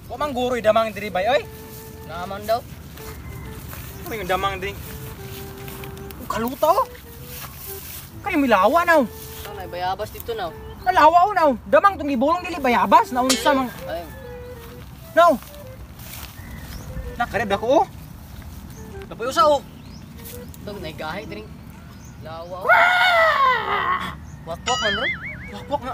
Wa man guroy damang diri bay oy. Naman daw. May damang diri. Kaluta oh. Kay milawa naw. May bayabas dito naw. Nalawa oh naw. Damang tong gibulong dili bayabas naunsa mang. Ay. Naw. Nakareb ako oh. Dapoy usa oh. Tog nay gahi diri. Lawa. Wakwak man ron. Wakwak na.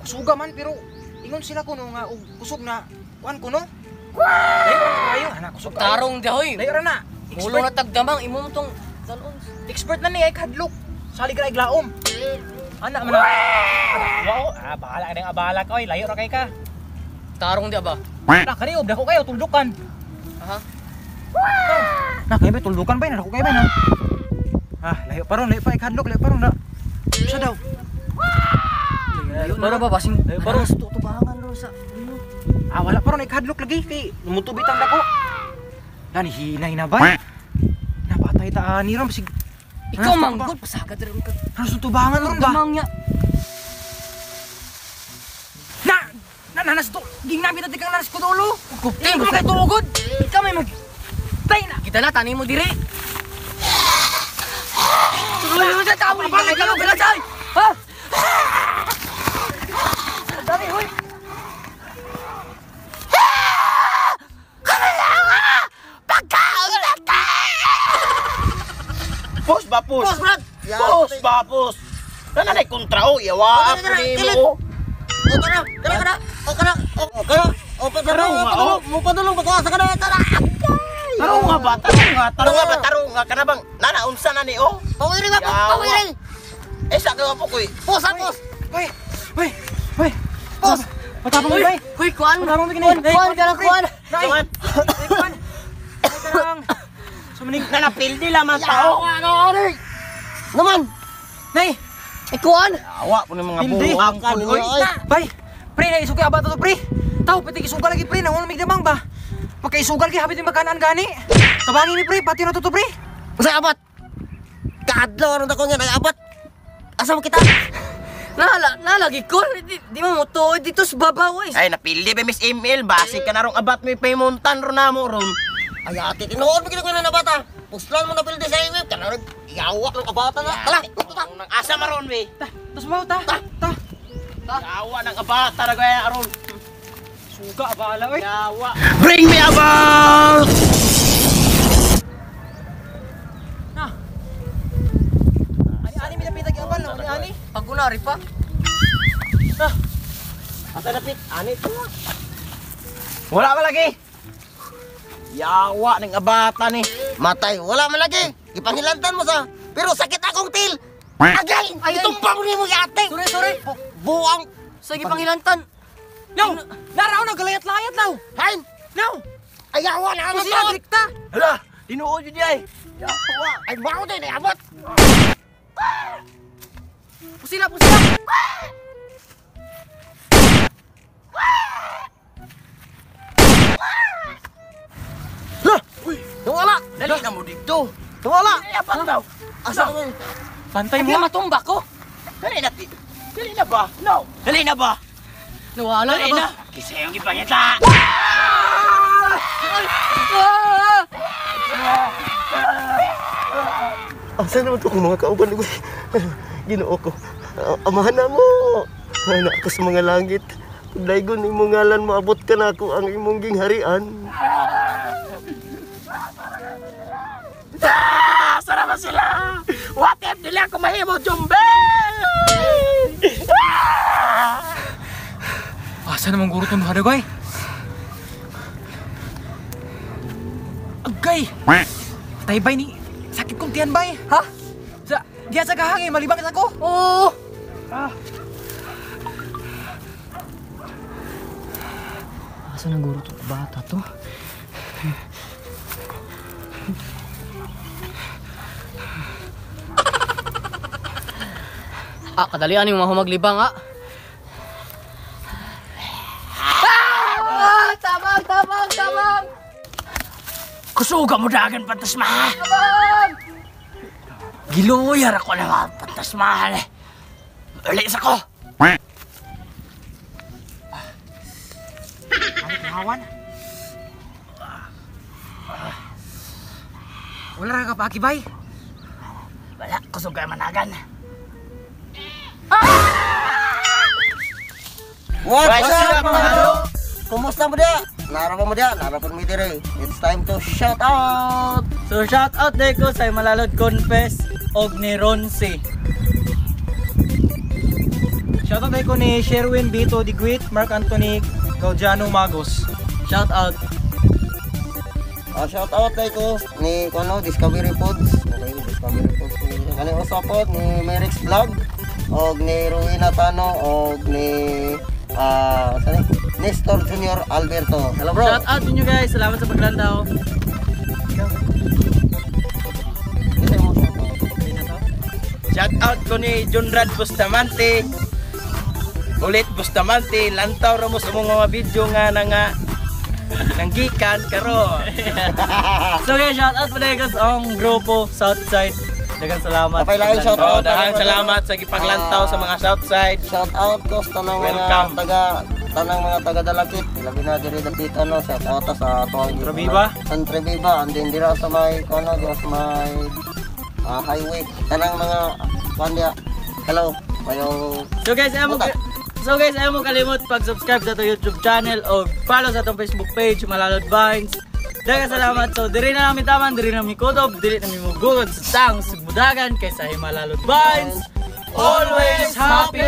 Kusuga man pero ingon sila kuno nga og kusog na kuan kuno. Layo ra kayo ana kusog. Tarong di hoy. Layo ra na. Mulo na tagdamang imo tong dalon. Expert na ni ay kadlok. Salig ra iglaom. Ana man na. Wow, ah bahala ka nang abala ka oy, layo ra kay ka. Tarong di ba? Na kani og dako kayo tuldukan. Aha. Na kay ba tuldukan bay, na dako kayo bay na. Ah, layo pa ron, layo pa ikadlok, layo pa ron na. Siya daw. Layo na ba basing? Layo pa ron. Sa tutubangan ron sa. Ah, wala pa ron ikadlok lagi kay mutubit ang dako. Nani hinay na bay. Napatay ta ani ron basig. Ikaw manggol pasagad ron ka. Halos tubangan ron ba? Damang nya. Na! Nanas to! Ginamit natin kang nanas ko dulo! Kupting Ikaw kay tuugod! Ikaw may mag Tay na! Kita na tani mo diri. Ha? Dali, hoy! Pos ba pos? Pos, Brad! Pos ba pos? Nananay kontra o, yawa ako ni mo. O kana, kana kana, o kana, o kana, o Tarong nga, o. mo padulong pagkuha sa kana, tara. Tarong nga ba? Tarong nga, tarong nga ba? Tarong nga kana bang nana unsa na ni o? Pawiri ba? Yawa. Pawiri. Eh sa ka po koy. Pos, ah, pos. Hoy! Hoy! Hoy! Pos. Matapang mo bay! Hoy, kuan. Matapang mo kini! Kuan kana kuan. Nay! Kuan. Nay, kuan! Nay, kanang... Sumuning... Nanapildi lamang tao. Yawa na ari. Naman. Nay! Eh kuan. Yawa po ni mga Pildi. buwang kan oy. Bay! Pre, na isugi abata to pre! Tao, pati isugal lagi pre, nangulo migdamang ba? Pagkaisugal gi habit yung magkanaan gani. Tabangin ni pre, pati na to pre. Unsay abat? Kaadlaw aron ako nga nay abat. Asa mo kita? Nala, nalagi ko. Di mo mo dito sa babaw eh. Ay napildi ba Miss ML basi ka na rong abat may paymontan ron namo ron. Ay ate, tinuod mo gid ko na bata. Puslan mo na pildi sa imo. Kana yawa ng abata na. Tala, ta. Nang asa maron we. Ta, tas mo ta. Ta. Yawa nang abata ra gaya aron. Suga abala oy. Yawa. Bring me about. Na. Ani ani mi napita gi abal no, ani ani. Pagunari pa. Na. Asa napit ani to. Wala ba lagi? Yawa ning abata ni. Matay, wala man lagi. Ipanghilantan mo sa. Pero sakit akong til. Agay! Ay, Itumpang mo ni ate. Sorry, sorry. Buang. Sige panghilantan. No. Naraw na galayat-layat law. Hain! No. Ayawa na ano Kusina to? direkta. Hala, tinuod yun ay. Yawa. Ay, mao din, ay abot. Pusila, pusila. Lah! Uy, nawala. Dali na mo dito. Nawala. Ay, abat daw. Asa ko? Pantay Ay, mo. matumba ko. Dali na. Dali na ba? No. Dali na ba? Nawala Dali na ba? na. Kasi yung ipangita. Asa naman to kung mga kauban ko? Ginoo ko. Amahan na mo. Anak ko sa mga langit. Daygon imong ngalan maabot ka na ako ang imong gingharian. Ah, sana ba sila? What if nila ako mahimo, Jumbe? Ah! Asa naman guro tong duha gay? Agay! Patay bay ni sakit kong tiyan bay. Ha? Sa diya sa gahangin malibang ako. Oo. Ah. Asa nang guro to bata to? Ah, kadalian yung mga humaglibang ah. Ah! Tabang, tabang, tabang! Kusuga mo dagan pantasma. Tabang! Giluyar ako na mga pantasma. Ulis ako. Ani Hawan. Wala ra ka paaki bay. Wala, kusog kay managan. What's up, mga halo? Kumusta mo dia? Nara pa mo dia? Nara pa mo dire. It's time to shout out. So shout out day ko sa Malalod Confess og ni Ronsi. Shoutout tayo ko ni Sherwin Bito Diguit, Mark Anthony Gaudiano Magos. Shout out. Shout out kay ko ni kuno Discovery Foods. Okay, Discovery Foods ni kani usa pod ni Merix Vlog og ni Rowena Tano og ni sani Nestor Junior Alberto. Hello, bro. Shout out inyo guys. Salamat sa paglantaw. Isa mo shout out. Shout out ko ni Junrad Bustamante. Ulit Bustamante, lantaw ra mo sa mong mga video nga na nga nanggikan karon. So guys, shout out pala ko sa akong grupo Southside. Daghang salamat. Apay lain shout Oh, out. dahang salamat sa gipaglantaw sa mga Southside. Shout out ko sa tanang mga Welcome. taga tanang mga taga Dalakit. Labi na diri dapit ano, shout out ta sa atuang Treviva. San Treviva and then dira sa may kuno dira sa may highway. Tanang mga kuan diya. Hello. Mayong So guys, ayaw mo kalimot pag-subscribe sa atong YouTube channel o follow sa atong Facebook page Malalod Vines. Daghang salamat. So diri na namin taman, diri na namin kutob, dili namin mugugod sa tang sugmudagan kaysa Himalalod Vines. Always happy!